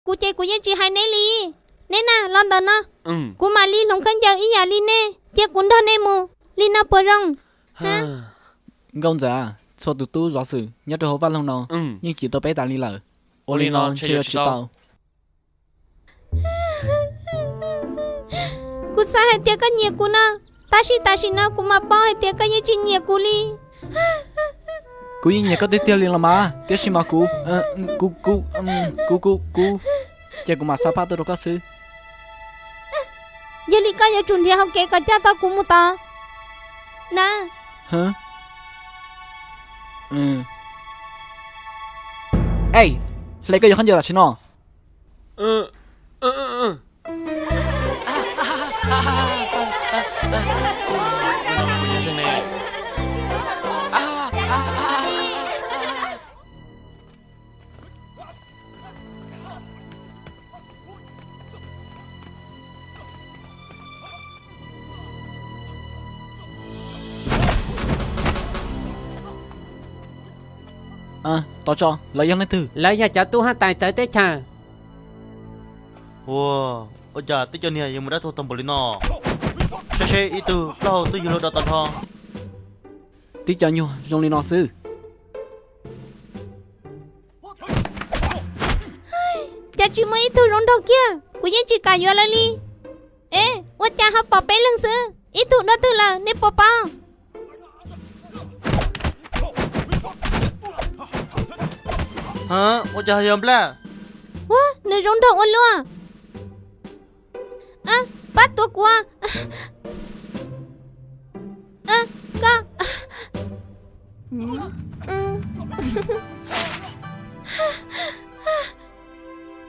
Kuv ces kuv yeej tsis hais neb li. Neb na, los ntawm no, kuv mam li hloov khaub ncaws ib yam li nej, cia kuv nrog nej mus. Li no puas zoo? Nkauj Ntxawm, txhua tus tub zov xwm nyob rau hauv vaj loog no yeej cim tau peb tas li lawm. Ua li no ntshe yuav tsis tau. Kuv xav hais tias koj nyiam kuv no, tab sis tam sim no kuv mam paub hais tias koj yeej tsis nyiam kuv li. Kuv yeej nyiam koj tiag tiag li los mas, tiam sis mas kuv, kuv, kuv, kuv, kuv, kuv, ces kuv mam xa phaj tuaj rau koj xwb. Yog li koj yuav tsum nrhiav hauv kev kom coj tau kuv mus tod na. Ej, hle koj yuav khaub ncaws tam sim no. Tos tso, lawv yog leej twg? Lawv yog cov tub huab tais txawv teb chaws. Ua, ua cas tib co niag yuav mus dab tuag tag npaum li no? Saib seb ib tug plaub hau twb yuav luag do tag nrho. Tib co nyuag zoo li no xwb. Cas tsis muaj ib tug zoo nraug kiag, kuv yeej tsis kam yuav lawv li. Ev, ua cas ho pom peb leeg xwb, ib tug dua twg lawm nej puas paub? Ua cas ho yog Nplaj? Ua, nws zoo nraug ua luaj. Pab tuav kuv. Koj,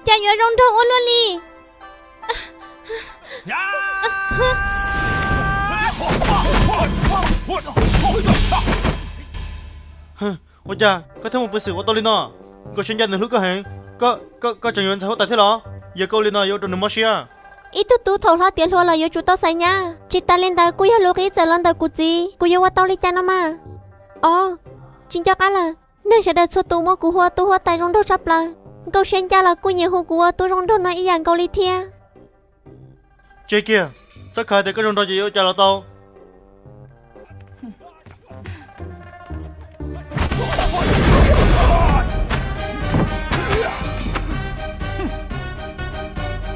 cas yuav zoo nraug ua luaj li? Ua cas koj thiaj muaj peev xwm ua tau li no? Nkauj Siab Ncaj nws hlub koj heev, koj tseem yuav ntxhais huab tais thiab los? Yog koj ua li no yuav ua rau nws mob siab. Ib tug tub thaum hlob tiav hluas los yuav tsum tau xaiv nyab, tsis tas li ntawd kuj yog lub qib txawm los ntawm kuv txiv, kuv yuav ua tau li cas no mas? Os, tsis nco qab lawm, neeg sawv daws txhua tus muab kuv hu ua tub huab tais zoo nraug tshaj plaws. Nkauj Siab Ncaj los kuj nyiam hu kuv ua tub zoo nraug no ib yam nkaus li thiab. Tseg kiag, txhob khav tias koj zoo nraug ces yuav ua cas los tau.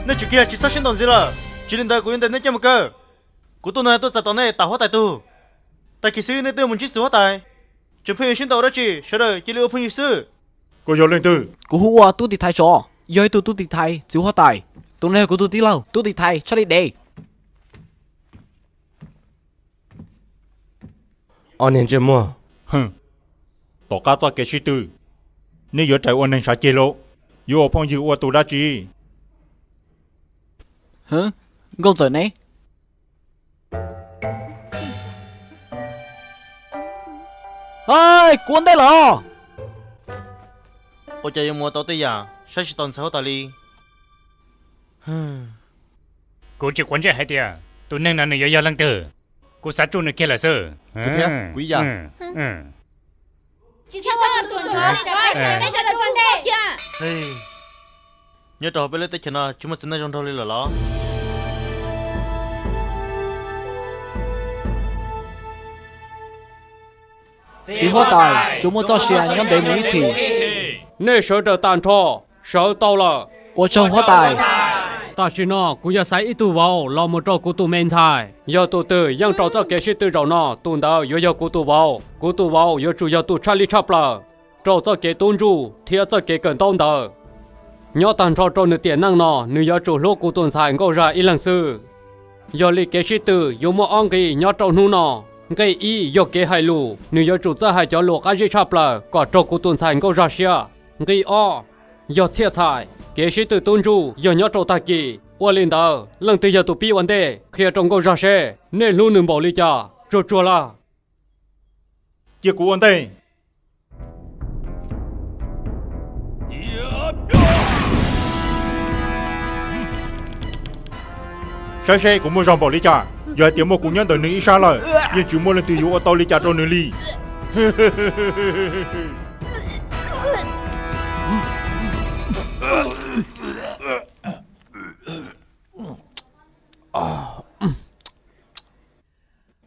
Nej tsum kiag tsis txhob sib ntaus ntxiv lawm, tsis li ntawd kuv yuav ntes nej coj mus kaw. Kuv tuaj no tuaj txais tos nej tam huab tais tug. Tag kis xwb nej twb mus ntsib txiv huab tais, tseem pheej yuav sib ntaus ua dab tsi? Sawv daws cia li ua phooj ywg xwb. Koj yog leej twg? Kuv hu ua Tub Tiv Thaiv Tsov, yog ib tug tub tiv thaiv txiv huab tais. Tus no yog kuv tus tij laug Tub Tiv Thaiv Tshaj Li Dev. Ob niag ntsej muag, tom qab txoj kev sib tw, nej yuav raws ua neeg sav ceg lauj? Yuav ua phooj ywg ua tus dab tsi? Nkauj Ntxawm ne? Kuv ua ntej los. Ua cas yuav mus ua tau tej yam saib tsis taus ntxhais huab tais li? Kuv tsis quav ntsej hais tias tus neeg no nws yuav yog leej twg. Kuv xav tsuj nws kiag lawm xwb. Kuv thiab, kuv ib yam. Nyob rau hauv peb lub teb chaws no tsis muaj txiv neej zoo nraug li lawm los? Txiv huab tais, tsuas muaj txoj sia nyob ntev mus ib txhis. Nej sawv daws tag nrho sawv tau lawm. Ua tsaug huab tais. Tam sim no kuv yuav xaiv ib tug vauv los mus rau kuv tus me ntxhais. Yog tus twg yeej raws txoj kev sib tw zaum no, tus ntawd yuav yog kuv tus vauv. Kuv tus vauv yuav tsum yog tus tshaj li tshaj plaws, raws txoj kev tub ntsuj thiab txoj kev kawm ntaub ntawv. Nyob tag nrho rau nws tiam neej no, nws yuav tsum hlub kuv tus ntxhais Nkauj Zaj ib leeg xwb. Yog li kev sib tw yuav muaj ob nqi nyob rau hnub no. Nqi ib yog kev hais lus, nws yuav tsum txawj hais cov lus qab zib tshaj plaws kom raug kuv tus ntxhais Nkauj Zaj siab. Nqi ob yog txhiaj txhais, kev sib tw tub ntsuj yog nyob rau tag kis. Ua li ntawd, leej twg yog tus pib ua ntej, qhia rau Nkauj Zaj seb nej hlub nws npaum li cas. Tsuag tsuag lawm. Cia kuv ua ntej. Saib seb kuv muaj zog npaum li cas. Yog hais tias muaj kuv nyob ntawm nws ib sab lawm, yeej tsis muaj leej twg yuav ua tau li cas rau nws li.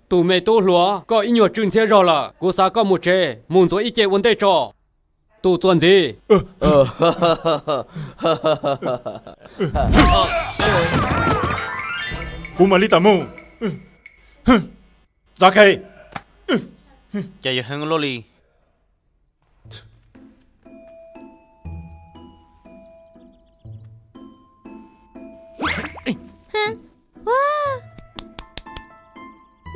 Tus me tub hluas, koj ib nyuag tsw ntxhiab zog lawm, kuv xav koj mus tsev mus ntxuav ib ce ua ntej tso. Tus txuas ntxiv. Kuv mam li tawm mus. Txav Khe. Cas yuav heev luaj li.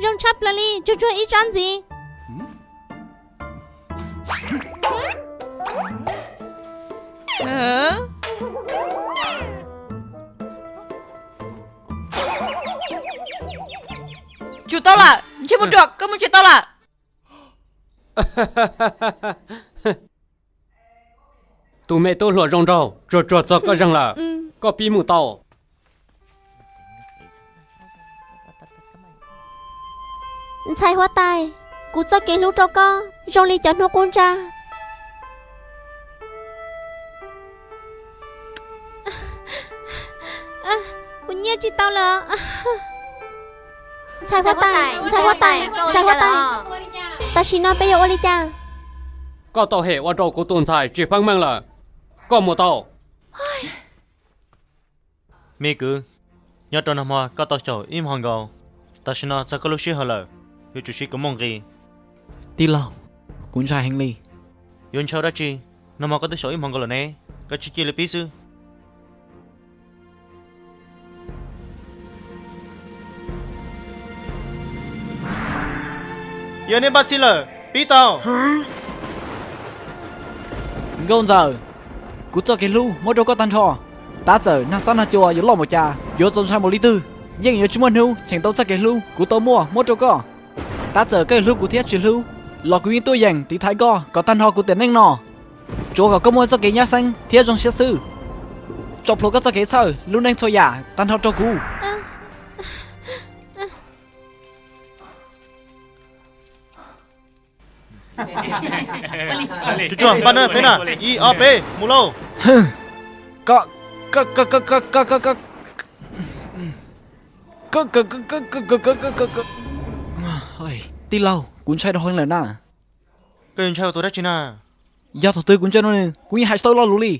Zoo tshaj plaws li, tsuag tsuag ib tsob ntxiv. Tsum tau lawm, ntsej muag ruam, koj mus tsis tau lawm. Tus me tub hluas zoo nraug, tsuag tsuag txog koj zeeg lawm, koj pib mus tau. Ntxhais huab tais, kuv txoj kev hlub rau koj zoo li cov hnub qub ntsag. Kuv nyiaj tsis tau lawm. Ntxhais huab tais, ntxhais huab tais, ntxhais huab tais, tam sim no peb yuav ua li cas? Koj tau hem ua rau kuv tus ntxhais tsis feeb meej lawm. Koj mus tau. Me kwv, nyob rau nag hmo koj tau xyaum ib hmo nkaus, tam sim no txog koj lub sij hawm lawm, yuav tsum siv koj muaj nqis. Tij laug, kuv ntshai heev li. Yuav ntshai dab tsi? Nag hmo koj twb xyaum ib hmo nkaus lawm ne, koj tsis cia li pib xwb. Yog nej npaj txhij lawm, pib tau. Nkauj ntxawm, kuv txoj kev hlub muab rau koj tag nrho. Tab txawm nag xob nag cua yuav loj npaum cas, yuav txaus ntshai npaum li twg, yeej yuav tsis muaj hnub cheem tau txoj kev hlub kuv tau muaj muab rau koj. Tab txawm koj yuav hlub kuv thiab tsis hlub los kuv yeej tuaj yeem tiv thaiv koj kom tag nrho kuv tiam neej no. Tsuav kom koj muaj txoj kev nyab xeeb thiab zoo siab xwb. Tso plhuav koj txoj kev txhawj lub neej txhua yam tag nrho rau kuv. Tsuag tsuag, npaj na, peb na, ib ob peb, mus lauj. Tij laug, kuv ntshai rau heev lawm na. Koj yuav ntshai ua tus dab tsi na? Yog thaum twg kuv ntsia rau nws, kuv yeej hais tsis tau lo lus li.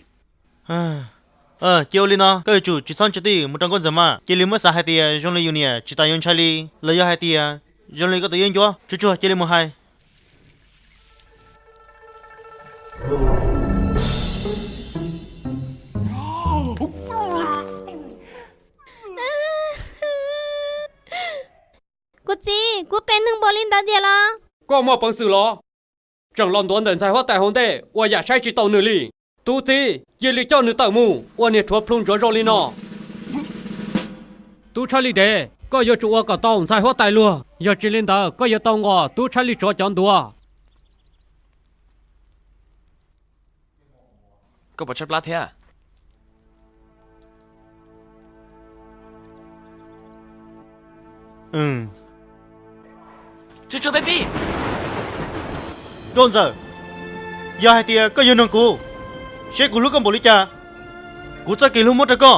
Cia ua li no, koj yuav tsum tsis txhob ntsia tij mus rau nkauj ntxawm mas, cia li muab xav hais tias zoo li yus niam tsis tas yuav ntshai li, los yog hais tias zoo li koj tus yeeb ncuab. Tsuag tsuag, cia li mus hais. Kuv txiv, kuv qias neeg npaum li ntawd tiag los? Koj muaj peev xwm los? Tseem los ntuav ntawm ntxhais huab tais hauv ntej ua yam saib tsis taus nws li. Tub txib, cia li coj nws tawm mus, ua niag rhuav plhu ntsuav zoo li no. Tub tshaj li dev, koj yuav tsum ua kom tau ntxhais huab tais luag, yog tsis li ntawd koj yuav tau nqos tub tshaj li tsov cov ntuav. Koj puas tshaib plab thiab? Nkauj ntxawm, yog hais tias koj yuav nug kuv seb kuv hlub koj npaum li cas, kuv txoj kev hlub muab rau koj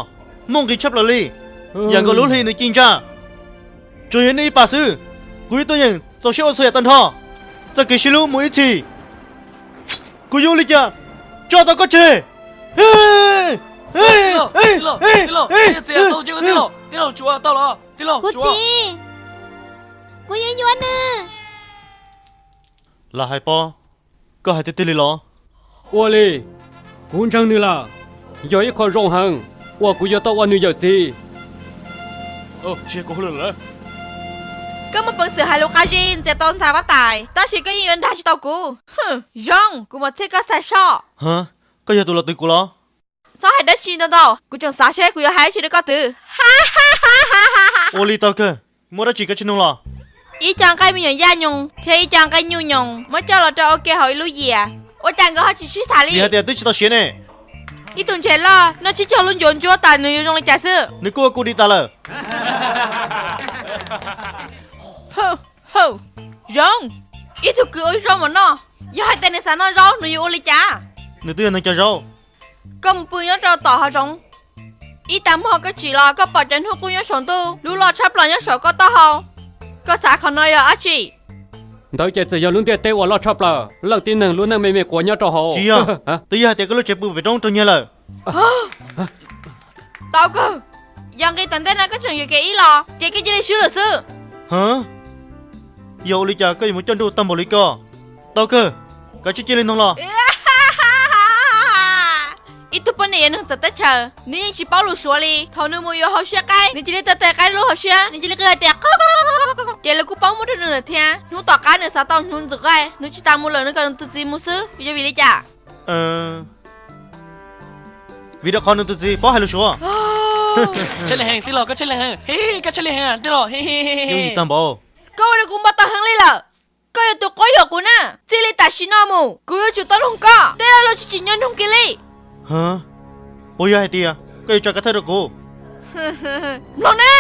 muaj nqis tshaj plaws li, yam nkaus lub hli nws ci ntsa. Tsuas yog nej ib pas xwb, kuv yuav tuaj yeem txaus siab ua txhua yam tag nrho. Txoj kev sib hlub mus ib txhis, kuv yuav ua li cas tso tau koj tseg. Kuv txiv, kuv yuav yuav nws. Los hais pob, koj hais tiag tiag li los? Ua li, kuv ntseeg nws lawm. Yog ib qho zoo heev uas kuv yuav tau ua nws yawm txiv. Koj muaj peev xwm hais lus qab zib ntxias tau ntxhais huab tais, tab sis koj yeej yuav nrag tsis tau kuv. Zoo, kuv mam txhij koj xaiv soj. Koj yog tus los twv kuv los? Txhob hais dab tsi ntau ntau, kuv tseem xav seb kuv yuav hais dab tsi rau koj twv. Ua li tau kawg, muaj dab tsi koj tsis nug los? Ib co nqaij me nyuam yaj nyoos thiab ib co nqaij nyuj nyoos muab coj los rau ua ke hauv ib lub yias, ua cas nkawd ho tsis sib tham li? Vim hais tias twb tsis tau siav ne. Ib tug ntses loj noj tsib caug lub ncuav ntsuab tas nws yuav zoo li cas xwb? Nws kuj ua kuv dim tas lawm. Zoo, ib tug kwv ua zaub mov noj, yog hais tias nws xav noj zaub nws yuav ua li cas? Nws twb yog neeg cog zaub. Koj mus pw nyob rau tom hav zoov. Ib tag hmo koj tsim los koj pom cov hnub qub nyob saum ntuj, lub loj tshaj plaws nyob saum koj taub hau. Koj xav qhov no yog dab tsi? Ntawd ces txawm yog lub ntiaj teb uas loj tshaj plaws, leej tib neeg lub neej me me quav nyob rau hauv. Tsis yog, twb yog hais tias koj lub tsev pw pem roob raug nyiag lawm. Tau kawg, yog nqi tom ntej no koj tseem yuam kev ib los ces koj cia li swb lawm xwb. Yog ua li cas koj yuav mus coj nruj tag npaum li ko? Tau kawg, kav tsij cia li nug los. Ib tug poj niam yuav nug txawv teb chaws, nws yeej tsis paub lus Suav li. Thaum nws mus yuav hauv siab qaib, nws cia li taw tes qaib lub hauv siab, nws cia li qw hais tias, ces lawv kuj paub muab rau nws lawm thiab. Hnub tom qab nws xav tau hnyuv ntxuam qaib, nws tsis tas mus lawm, nws kom nws tus txiv mus xwb, yog vim li cas? Vim rau qhov nws tus txiv paub hais lus Suav. Tshaj li heev tij laug, koj tshaj li heev, koj tshaj li heev tij laug. Yooj yim tag npaum. Koj ua rau kuv npau taws heev li lawm. Koj yog tus quab yuam kuv na. Txij li tam sim no mus kuv yuav tsum tau nug koj tej lo lus tsis tsim nyog nug kiag li. Puas yog hais tias koj yuav tso kev thawj rau kuv? Mloog na,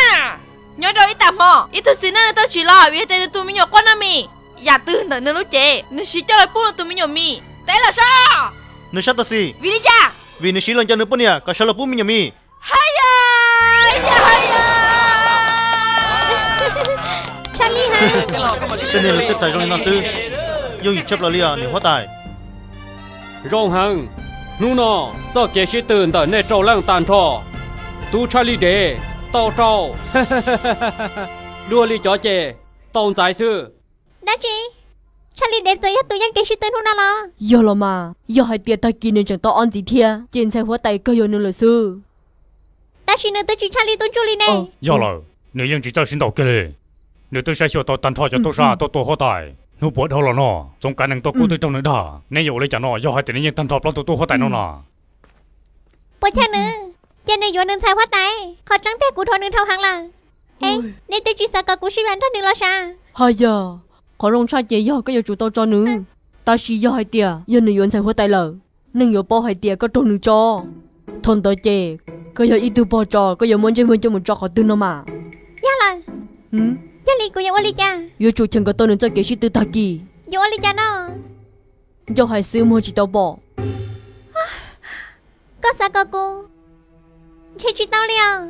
nyob rau ib tag hmo ib tug txiv neej nws tau tsim los vim hais tias nws tus me nyuam quaj noj mis. Yam twg ntawm nws lub cev nws siv coj los pub nws tus me nyuam mis? Teb los saib. Nws sab tau xis. Vim li cas? Vim nws siv los nco nws poj niam kom sawv los pub me nyuam mis. Haya, yog haya. Tshaj li heev. Tej niag lus txhawj txhais zoo li no xwb, yooj yim tshaj plaws li os niam huab tais. Zoo heev, hnub no txoj kev sib tw ntawm nej rau leej tag nrho, tub tshaj li dev tau rau. Dua li cov ces tau ntxaiv xwb. Dab tsi? Tshaj li dev txawm yog tus yeej kev sib tw hnub no los? Yog los mas, yog hais tias tag kis nws tseem tau ob ntxiv thiab ces ntxhais huab tais kawg yuav nws lawm xwb. Tab sis nws twb tsis tshaj li tub ntsuj li ne. Yog lawm, nws yeej tsis txawj sib ntaus kiag li. Nws twb saib xyuas tau tag nrho cov tub sab tuaj tua huab tais, hnub puas dhau los no txoov kav nees tuaj kub twb raug nws dag. Neb yuav ua li cas no yog hais tias nws yeej tag nrho plaub tug tub huab tais no na? Puas chawj nws, ces nws yuav nws ntxhais huab tais. Qhov tseeb tiag kuv dhuav nws dhau heev lawm. Es, nej twb tsis xav kom kuv sib vam nrog nws los sav? Ha yog, qhov zoo tshaj ces yog koj yuav tsum tau tso nws. Tab sis yog hais tias yog nws yuav ntxhais huab tais lawm, neeg yuav paub hais tias koj raug nws tso. Thaum ntawd ces koj yog ib tug pog tso, koj yuav muab ntsej muag coj mus tso qhov twg no mas? Yog lawm. Yog li kuv yuav ua li cas? Yuav tsum cheem kom tau nws txoj kev sib tw tag kis. Yuav ua li cas no? Ncauj hais xwb muag tsis tau pom. Koj xav kom kuv ntshe tsis tau li os.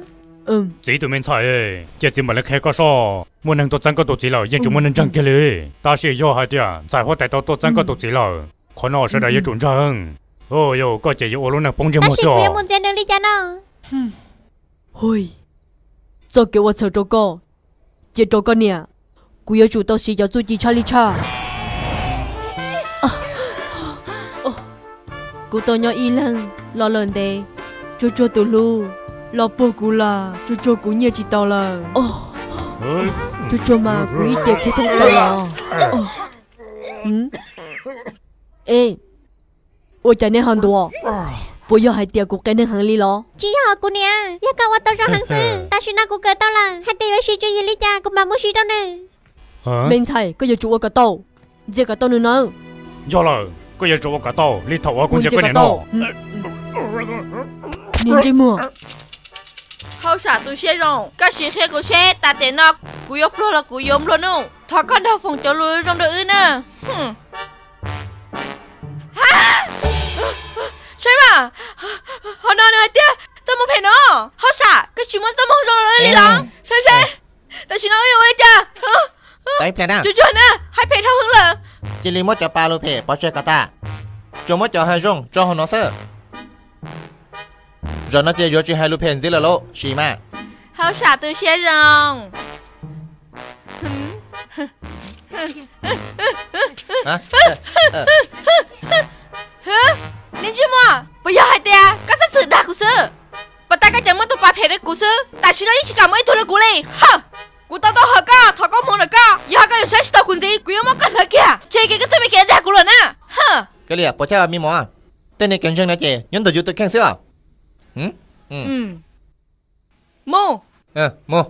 Txiv tus me ntxhais, cia txiv mam li qhia koj soj. Muaj neeg tuaj txeeb koj tus txiv lawm yeej tsis muaj neeg ntseeg kiag li. Tab sis yog hais tias ntxhais huab tais tau tuaj txeeb koj tus txiv lawm, qhov no sawv daws yuav tsum ntseeg. Yog koj ces yuav ua lub neej poob ntsej muag xwb os. Hu, txoj kev ua txhaum rau koj, cia rau koj niam. Kuv yuav tsum tau siv cov txuj ci tshaj li tshaj. Kuv tau nyob ib leeg los lawm ntev, tsuag tsuag tus hlub los puag kuv lawm, tsuag tsuag kuv nyiaj tsis tau lawm. Tsuag tsuag mas kuv ib ce kuj thoob plaws los. Ej, ua cas nej ho ntuav? Puas yog hais tias kuv qias neeg heev li los? Tsis yog kuv niam, yog koj ua tau zoo heev xwb. Tam sim no kuv kawm tau lawm, hais tias yuav siv tswv yim li cas kuv mam muab siv rau nws. Me ntxhais, koj yuav tsum ua kom tau, ntxias kom tau nws nawb. Yog lawm, koj yuav tsum ua kom tau li thaum uas kuv ntxias koj niam no. Niag ntsej muag. Hauj sam tus siab zoo, koj sim qhia kuv seb tas tiam no kuv yuav pluag los kuv yuav nplua nuj. Thov koj nrog foom cov lus zoo rau wb na. Saib mas, hauv no nws hais tias txoj moo phem no. Hauj sam, koj tsis muaj txoj moo zoo li los? Saib seb, tam sim no wb yuav ua li cas? Tsuag tsuag na, hais phem dhau heev lawm. Cia li muab cov pa lus phem pov tseg kom tas, tsuas muab cov hais zoo tso hauv no xwb. Zaum no ces yuav tsis hais lus phem ntxiv lawm lauj, sim mas. Hauj sam tus siab zoo. Niag ntsej muag, puas yog hais tias koj txhob txwm dag kuv xwb? Puas tas koj cov muab tus pa phem rau kuv xwb, tam sim no yeej tsis kam muaj ib tug rau kuv li. Kuv tau taub hawm koj, thov koob hmoov ntawm koj, yog koj yuav saib tsis taus kuv ntxiv, kuv yuav muab koj hlawv kiag, tseg kev koj txoj me kev dag kuv lawm na. Kali, puas chawj me muam, tej niag kev ntseeg no ces nyob ntawm yus tus kheej xwb os. Mus. Mus.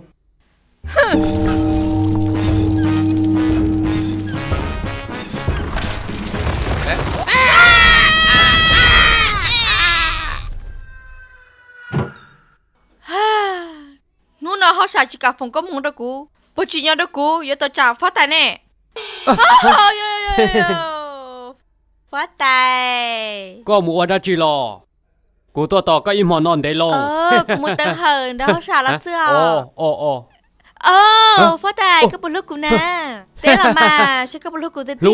Hnub no hauj sam tsis kam foom koob hmoov rau kuv, puas tsim nyog rau kuv yuav tawm tsam huab tais ne? Huab tais, koj mus ua dab tsi los? Kuv tuaj tos koj ib hmo no ntev loo. Kuv mus teev hawm nrad hauj sam los xwb os. Huab tais, koj puas hlub kuv na? Teb los mas, saib koj puas hlub kuv tiag tiag.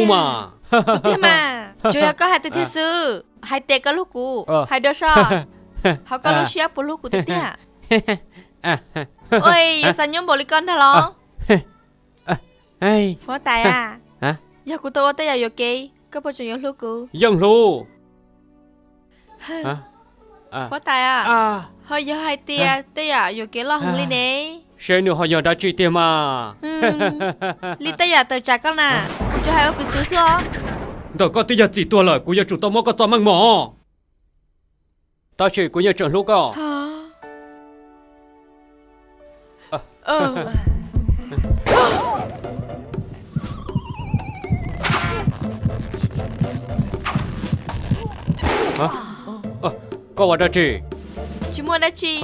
Kuv tiag mas, tsuas yog koj hais tiag tiag xwb, hais tias koj hlub kuv, hais dua soj, hauv koj lub siab puas hlub kuv tiag tiag. Ua, yuav xav nyob npaum li koj ntag los? Huab tais a, yog kuv tau ua tej yam yuam kev, koj puas tseem yuav hlub kuv? Yeej hlub. Huab tais a, ho yog hais tias tej yam yuam kev loj heev li ne? Seb nws ho yog dab tsi tiag mas. Li tej yam tawm tsam koj na, kuv tsuas hais ua piv txwv xwb os. Ntawm koj twb yog txim tuag lawm, kuv yuav tsum tau muab koj txo meej mom. Tab sis kuv yeej tseem hlub koj. Koj ua dab tsi? Tsis muaj dab tsi.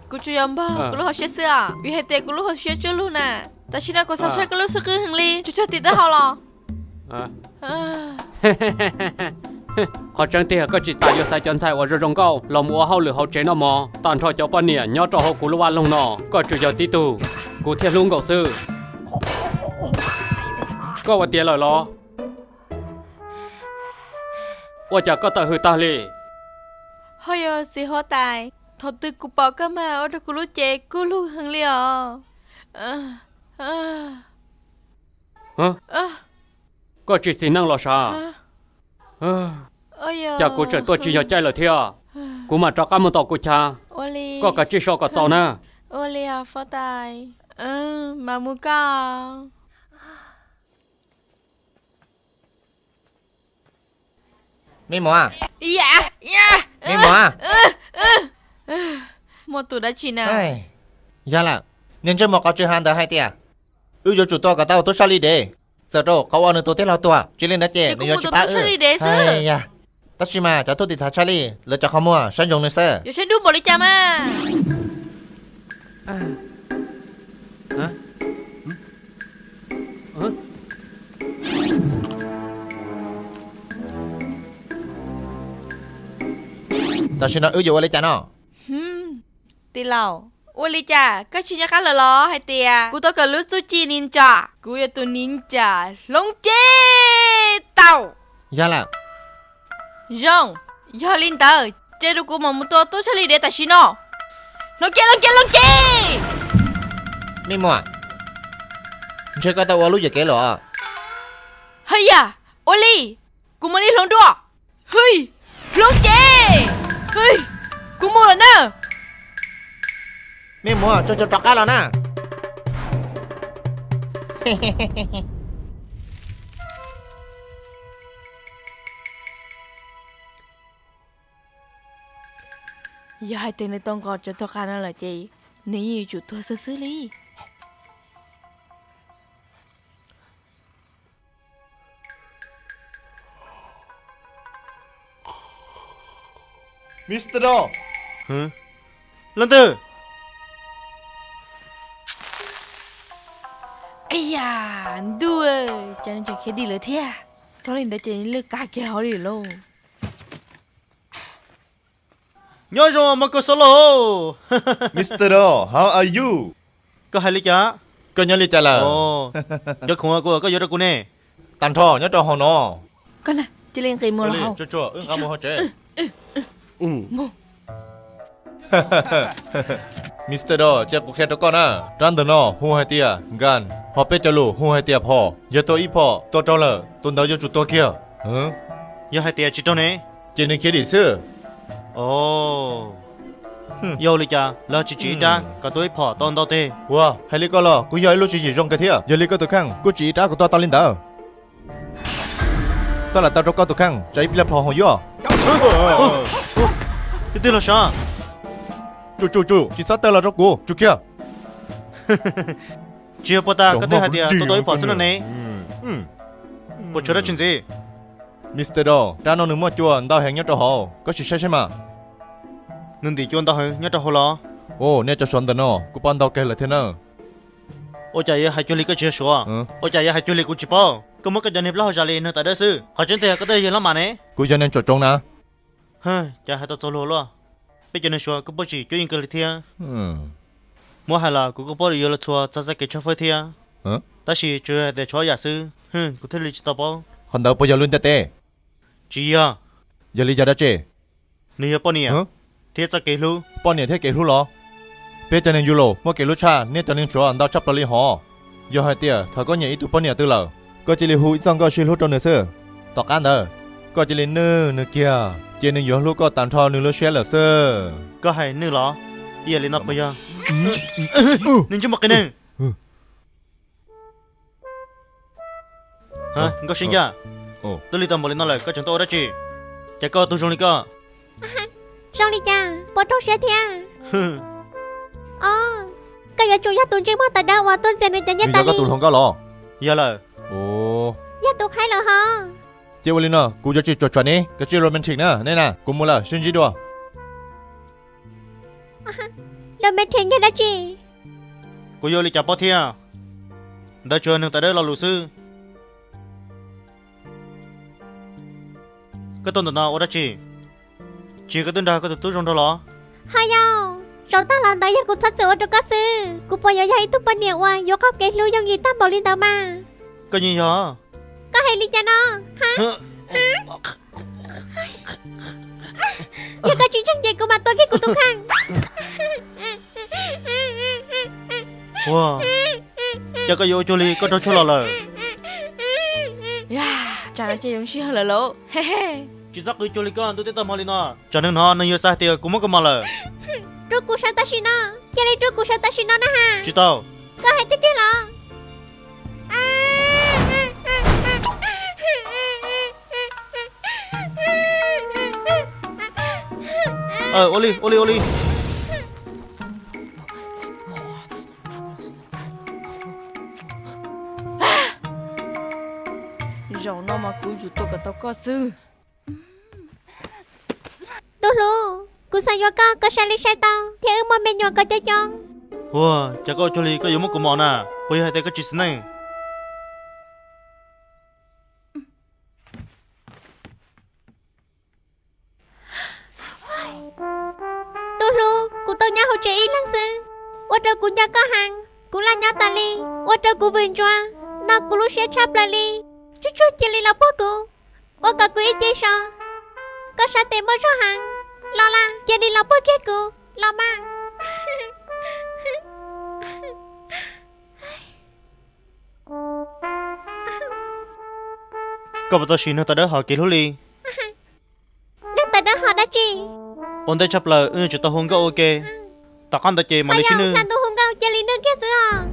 Kuv tsuas yog npog kuv lub hauv siab xwb os, vim hais tias kuv lub hauv siab tsuab lug na. Tam sim no kuv xav saib koj lub xub qwb heev li, tsuas tsuag tim taub hau los. Qhov tseeb tiag koj tsis tas yuav xaiv cov ntxhais uas zoo zoo nkauj los mus ua hauj lwm hauv tsev noj mov, tag nrho cov poj niam nyob rau hauv kuv lub vaj loog no, koj tsuas yog tib tug kuv thiaj hlub nkaus xwb. Koj ua tiav lawm los? Ua cas koj tawm hws tag li? Ho yog txiv huab tais, thaum twg kuv pom koj mas ua rau kuv lub cev kub lug heev li os. Koj tsis xis neej los sav? Cas kuv tseem tuaj tsis yog caij lawm thiab? Kuv mam rov qab mus tom kuv chav. Koj kav tsij so kom txaus na. Ua li huab tais, mam mus koj. Me muam, me muam, muaj tus dab tsi na? Yog lawm, niag ntsej muag qhov tsw ha ntawd hais tias wb yuav tsum tua kom tau tub sab li dev, txawm rau qhov uas nws tus tij laug tuag, tsis li ntawd ces nws yuav tsis pab wb. Tab sis mas cov tub tim thav tshaj lij lawv cov qhov muag saib ntsoov nws xwb. Yuav saib dub npaum li cas mas. Tam sim no wb yuav ua li cas no? Tij laug, ua li cas koj tsis nco qab lawm los hais tias kuv tau kawm lub txuj ci ninja, kuv yog tus ninja hloov cev tau. Yog lawm. Zoo, yog li ntawd ces rau kuv mam mus tua tub sab li dev tam sim no. Hloov cev, hloov cev, hloov cev. Me muam, ntshe koj tau ua lub yuam kev lawm. Hwm yam, ua li, kuv mam li hloov dua. Hwm, hloov cev. Hwm, kuv mus lawm na. Me muam, tso tso rov qab los na. Yog hais tias nws tau nqos cov thaj qab no lawm ces nws yeej yuav tsum tuag xwb xwb li. Mister Dog, leej twg? Aya, ntuj, cas nws tseem khiav dim lawm thiab. Txog li ntawd ces lwj kag kiag hauv li lauj. Nyob zoo Marco Solo. Mister Dog, how are you? Koj hais li cas? Koj nyob li cas lawm? Cov khoom uas koj yuav rau kuv ne? Tag nrho nyob rau hauv no. Koj na, cia li nqis mus los hauv. Wb nqa mus hauv tsev. Mister Dog, cia kuv qhia rau koj na. Rab ntawm no hu hais tias nkas, ho peb cov lus hu hais tias phom. Yog tua ib phom tua raug lawm, tus ntawd yuav tsum tuag kiag. Yog hais tias tsis raug ne? Ces nws khiav dim xwb. Yog li cas lawv tsis tsim ib rab kom tua ib phom tau ntau teg? Ua, hais li koj los kuj yog ib lub tswv yim zoo kawg thiab. Yog li koj tus kheej kuj tsim ib rab kom tua tau li ntawd. Txoj lam tau rau koj tus kheej, tsam ib pliag plhom hoom yuaj. Twb twg los sav? Tsum tsum tsum, tsis txhob tawg los rau kuv, tsum kiag. Tsis yog puag ta koj twb hais tias tua tau ib phom xwb no ne. Puas tshuav dab tsi ntxiv? Mister Dog, rab no nws muaj cua ntau heev nyob rau hauv, koj sim saib saib mas. Nws ntim cua ntau heev nyob rau hauv los? Ua, nej cov suav ntawm no kuj pab ntau kawg lawm thiab na. Ua cas yuav hais cuag li koj tsis yog suav? Ua cas yuav hais cuag li kuv tsis paub? Koj muab koj cov niag plaub hau zam li nws tawv dawb xwb. Qhov tseeb tiag koj twb yog hlob mas ne. Kuv yog neeg tsom tsoo na. Cas hais tau txaus luag luaj. Peb cov neeg Suav kuj paub tsim cuab yeej kawg li thiab. Muab hais los kuv kuj paub yuav luag txhua txog txoj kev tshawb fawb thiab. Tab sis tsuas yog hais tias tshuav ob yam xwb, kuv thiaj li tsis tau paub. Qhov ntawd puas yog lub ntiaj teb? Tsis yog. Yog li yog dab tsi? Nws yog poj niam thiab txoj kev hlub. Poj niam thiab kev hlub los? Peb cov neeg Yus Laus muaj kev hlub tshaj nej cov neeg Suav ntau tshaj plaws li hov. Yog hais tias thaum koj nyiam ib tug poj niam twg lawm, koj cia li hu ib txoj nkauj sib hlub rau nws xwb. Tom qab ntawd, koj cia li nwj nws kiag, ces nws yuav hlub koj tag nrho nws lub siab lawm xwb. Koj hais nwj los? Ib yam li no puas yog? Niag ntsej muag qias neeg. Nkauj Sib Ncaj, twb lig tau npaum li no lawm koj tseem tuaj ua dab tsi? Cas koj ua tug zoo li koj? Zoo li cas, puas rau siab thiab? Os, koj yuav tsum yog tus ntsej muag tawv dawb uas tuaj ntxias nws cov nyiaj tas li. Tus hluas nkauj los? Yog lawm. Yog tus qhaib lawm hov. Ces ua li no, kuv yuav tsis tsuam tsuam ne, koj tsis romantic na, nej na, kuv mus lawm, sib ntsib dua. Romantic yog dab tsi? Kuv yuav ua li cas paub thiab? Ntawd tsuas yog neeg tawv dawb lo lus xwb. Koj tuaj ntawm no ua dab tsi? Tsis koj twb nrog koj tus tub zoo nraug los? Ho yog, zaum tag los ntawd yog kuv txhob txwm ua rau koj xwb. Kuv puas yuav yog ib tug poj niam uas yuav qaug kev hlub yooj yim tag npaum li ntawd mas? Koj yeej yog. Koj hais li cas no? Yog koj tsis ntseeg ces kuv mam tua kiag kuv tus kheej. Ua, cas koj yuav ua cuag li koj raug tshuaj los lawm? Tsam no ces yuav sij hawm lawm lauj. Tsis txhob qw cuag li koj ntuj teb tag hmo li no. Tsam neeg no nws yuav xav hais tias kuv muab koj mos lawm. Rub kuv sawv tam sim no, cia li rub kuv sawv tam sim no na ha. Tsis tau. Koj hais tiag tiag los? Ua li, ua li, ua li. Zaum no mas kuv yuav tsum tua kom tau koj xwb. Tub hlub, kuv xav yuav koj kom sai li sai tau thiab wb muaj me nyuam kom coob coob. Ua, cas koj ua cuag li koj yuav muab kuv mos na, puas yog hais tias koj tsis xis neej? Tub hlub, kuv tau nyob hauv tsev ib leeg xwb, ua rau kuv nco koj heev. Kuv laj nyob tas li, ua rau kuv vwm ntsuav, no kuv lub siab tshaj plaws li. Tsuag tsuag cia li los puag kuv, ua kom kuv ib ce so. Koj sab tes muaj zog heev, los las cia li los puag kiag kuv los mas. Koj puas tau sim neeg tawv dawb hom kev hlub li? Neeg tawv dawb hom dab tsi? Ua ntej tshaj plaws wb yuav tsum tau hu nkauj ua ke, tom qab ntawd ces mam li sib nwj. Hu nkauj cia li nwj kiag xwb os.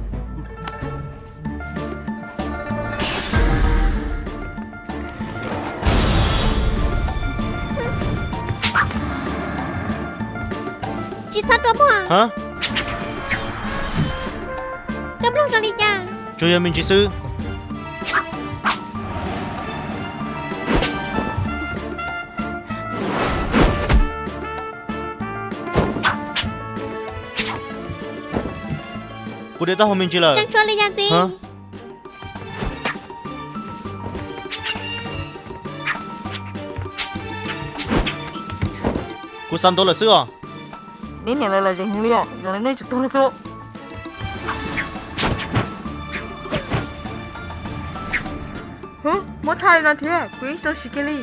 Tsis txhob rua muag. Koj mloog zoo li cas? Tsuas yog me ntsis xwb. Kuv diav taub hau me ntsis lawm. Kuv xav ntuav lawm xwb os. Neb niam lawv los zeem heev li os, zoo li nej tsis tuag li xwb. Muab tshaj li no thiab kuv yeej tsis tau siv kiag li.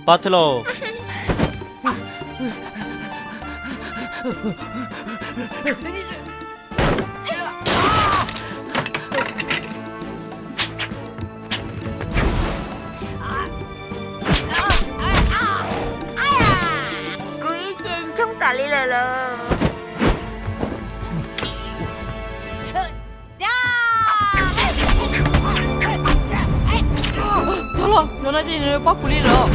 Pab thiab lauj. Kuv ib ce ntsoog tas li lawm lauj. Tag los, no no ces nws pab kuv li lawm.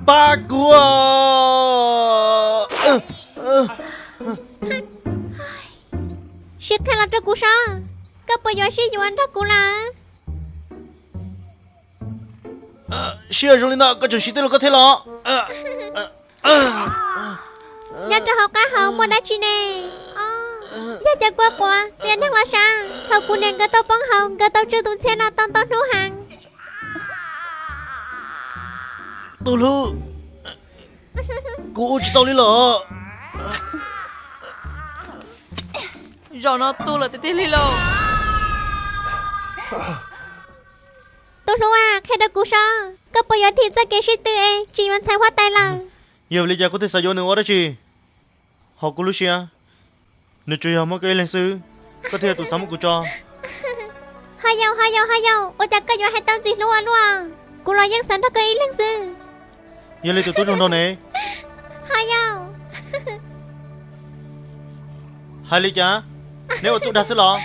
Pab kuv. Sib qhia los rau kuv saib, koj puas yuav sib yuav nrog kuv lawm? Siab zoo li ntawd koj tseem siv tij laug koj thiab los? Nyob rau hauv qab hau muaj dab tsi ne? Yog cov kua quav, tiam neeg los sav, thaum kuv niam nkawd tau poob hau nkawd tau tswj tus ntxhiab no tau ntau hnub heev. Tus hlub, kuv ua tsis tau li los. Zaum no tu lawm tiag tiag li lauj. Tus hlub, qhia rau kuv saib, koj puas yuav thim txoj kev sib tw es tsis yuav ntxhais huab tais lawm? Yog vim li cas koj thiaj xav yuav nws ua dab tsi? Hauv kuv lub siab, nws tsuas yog muaj koj ib leeg xwb, koj thiaj yog tus xav muab kuv tso. Ho yau, ho yau, ho yau, ua cas koj yuav hais tau ntxim hlub ua luaj? Kuv los yeej xav nrog koj ib leeg xwb. Yog li tus tub zoo nraug ne? Ho yau. Hais li cas? Neb ua txuj dag xwb los?